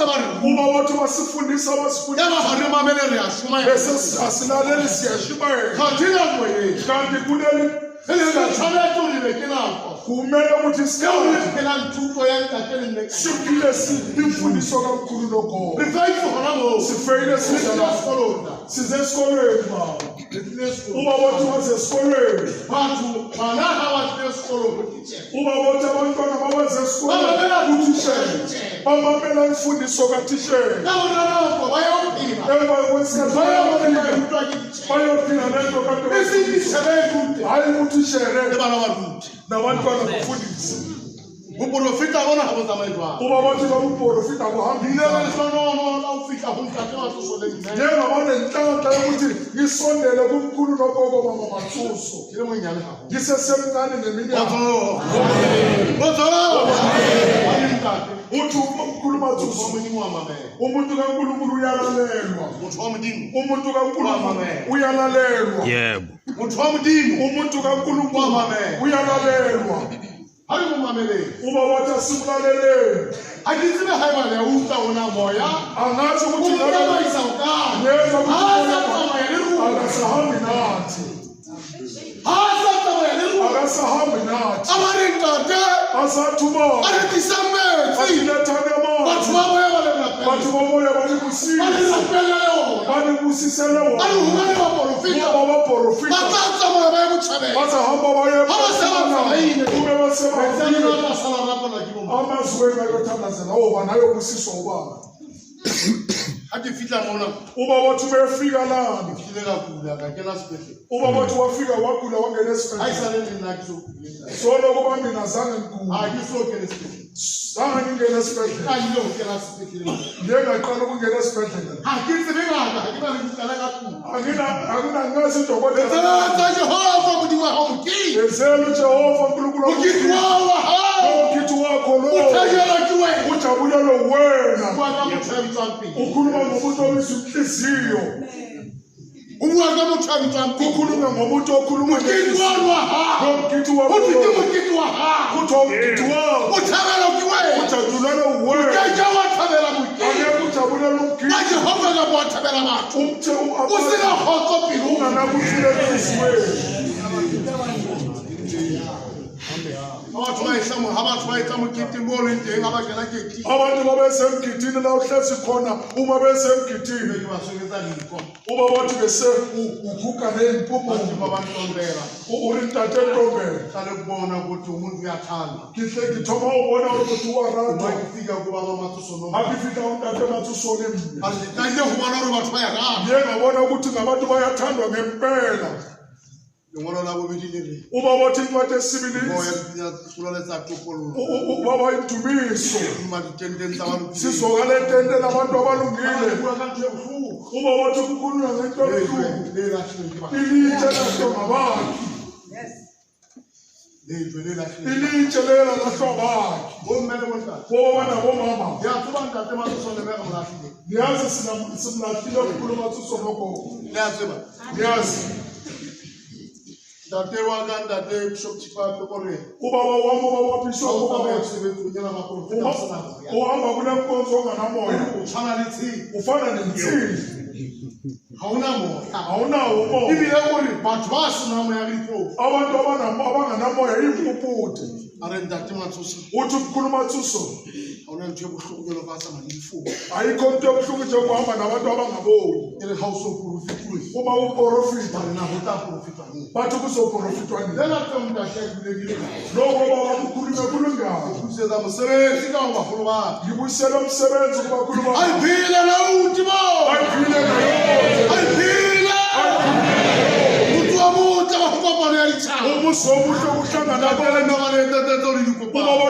ntse ba re Uma wathi wasifundisa ya wasifundisa ba ga re mamele re a šomaela bese asilaleli siyashumayela. Ga di nako e Kanti kuleli re ne re tshwanetse gore be ke nako kumele ukuthi eo re isikhathi phelang thuto ya ntate le mme ka siphile imfundiso kamkhulu nogogo. Re faitse gona moo. Sifeyile Re tlile sidlala sekolong na? Size esikolweni baba. Re tlile sekolong. Uma bathi waze esikolweni, Batho bana ga ba tlile sekolong go titšhere uma bathi abantwana babaze ba esikolweni mamela kuthishere, titšhere bamamela imfundiso kathishere. Ka bona nako ba ya go phela Emva kwesikhathi ba ya go phela bayophila rutwa ke titšhere bayophila lento e seng kade titšhere e rute hayi uthishere le bana ba rute. Nabantwana bafundise. Boporofeta bona ga bo tsamaye jwang. Uma bathi babuprofita Ile ba kuhambile lehlonono la ho fihla ho ntate wa tsoso le mme. Njengaba nenhlanhla yokuthi ngisondele kumkhulu nogogo mama Matsuso. Ke le monyane haholo. Ngisesemncane ngeminyaka. Kgotso. Kgotso. Ba le ntate. Uthi umkhulu Motho wa Matsuso Modimo wa mamela. Umuntu kaNkulunkulu uyalalelwa. Motho wa Modimo. Umuntu kaNkulunkulu uyalalelwa. Yebo. Motho wa Modimo. Umuntu kaNkulunkulu Wamamela. Uyalalelwa. Ha re mo mameleng. Uma wathi asimlaleleni. Ha ke tsebe haeba le a utlwa ona moya. Angazi O ukuthi mo ngabe tsamaisa ho kae. Yezwa Ha a sa ukuthi tsamaya le rona. akasahambi nathi. Ha a sa tsamaya le rona. Akasahambi nathi. A ba re ntate. Asathi ubaba. A re tlisang metsi. Asilethane Batho amanzi. ba moya ba le rapele. Batho bomoya Ba le banibusise. rapelele ona. Banibusisele Ba re wona. hobane baporofeta Ngoba baprofita ba tla tsamaya ba ye botjhabela. bazahamba baye Ha ba se ba tsamaile. kube Metsi a basebahambile. lona a tla sala a rapelwa ke bo mang? Amazwi wenu ayothandazela oba nayobusiswa ubaba. Ha ke fihla mona Uba wathi befika lana, ke ile ka kula ka kena sepetlele. Uba wathi wafika wagula wangena Ha e esibhedlela. sale le nna ke so kule. Solo kuba mina zange ngigule. Ha ke so kene sepetlele. Zange ngingene esibhedlela. Ka ile ho kena sepetlele. Ngiye ngaqala ukungena esibhedlela. Ha ke tsebe ngaka, ha ke na le bukana ka tlung. Angina anginangazi udokotela. Etsa Jehova Modimo wa hao mokete. Yenzela uJehova uNkulunkulu wakho. Mokete wa hao. Umkhithi wakho lo. O thajelwa ke wena. Ujabulelwe wena. Bua ka motho ya bitswang pelo. Ukhuluma ngomuntu obizwa inhliziyo. O bua ka motho ya bitswang pelo. Ukhuluma ngomuntu okhuluma Mokete wa hao. Umkhithi wakho. Ho thwe ke mokete wa hao. Kuthiwa umkhithi wakho. O thabelwa ke wena. Ujabulelwe O wena. ke ke wa thabela mokete. Angeke ujabulele Wa umkhithi. Jehova kapa wa thabela batho. Umthe O sena kgotso pelong. unganakuthula enhliziyweni. Ha batho ba etla ha batho ba etla moketeng mo o leng teng ha ba kena keting. Abantu babesemgidini la uhlezi khona uma besemgidini. Ke ba soketsa dinko. Uma bathi bese uguga Batho ney'mpumulo. ba ba ntombela. Uri ntate Ntombela. Qale kubona ukuthi umuntu uyathanda. Ngihle ngithoma ubona ukuthi Uma uwaratwa. ngifika kubaba Matsoso noma. Akifika untate Matsoso mme. A re ke qadile ho bona hore batho ba ya rata. Ngiye ngabona ukuthi ngabantu bayathandwa ngempela. Lengolo la bobedi le re. Uma bathi incwadi esibili Moya ya tsololetsa topollo. Ubaba indumiso. Uma ditenteng tsa ba lokileng. Sizwakala etente labantu abalungile. Bua ka ntho e bohloko. Uma bathi kukhulunywa ngento ebuhlungu. Lejwe le lahlilweng ke batho. Ilitshe lahlwa ngabantu. Lejwe le lahlilweng. Ilitshe lela lahlwa abantu. Bomme le bontate. Bobaba nabomama. Le a tseba ntate Matsoso le mme re mo lahlile. Niyazi simlahlile umkhulu Matsoso nogogo. Le a tseba. Niyazi. Ntate wa ka ntate Bishop Chipape o re Ubaba wami ubaba Bishop ha o ubaba tsamaya tshebetsong ena baporofeta ba sena moya. Uhamba kule nkonzo onganamoya. O tshwana le tshepe. Ufana nensimbi. Ha ona moya. Awunawo umoya. Ebile o re batho ba senang moya ke diphofu. Abantu abanganamoya impumputhe. A re ntate Matsoso Uthi umkhulu Matsoso ha ona ntho e bohloko jwalo ka ha tsamaya le difofu. Ayikho into ebuhlungu njengokuhamba nabantu abangaboni. E re ha o so porofetuwe. Uma uprofita Ba re na ho tla porofetwa neng? Bathi kuzoprofitwa nini? Lena tseo ntate a buileng ke lona. Lokho baba kukhulume kulungile. Busetsa mosebetsi ka ho baholo ba ka. Ngibuyisela umsebenzi kubakhulu A bami. iphile lauti mo. Ayiphile nayo. A iphile. Motho wa motle wa ho kopano ya ditjhaba. Umuzi omuhle ukuhlangana Ntate le nna ba le etetse hore dikopano. Ubaba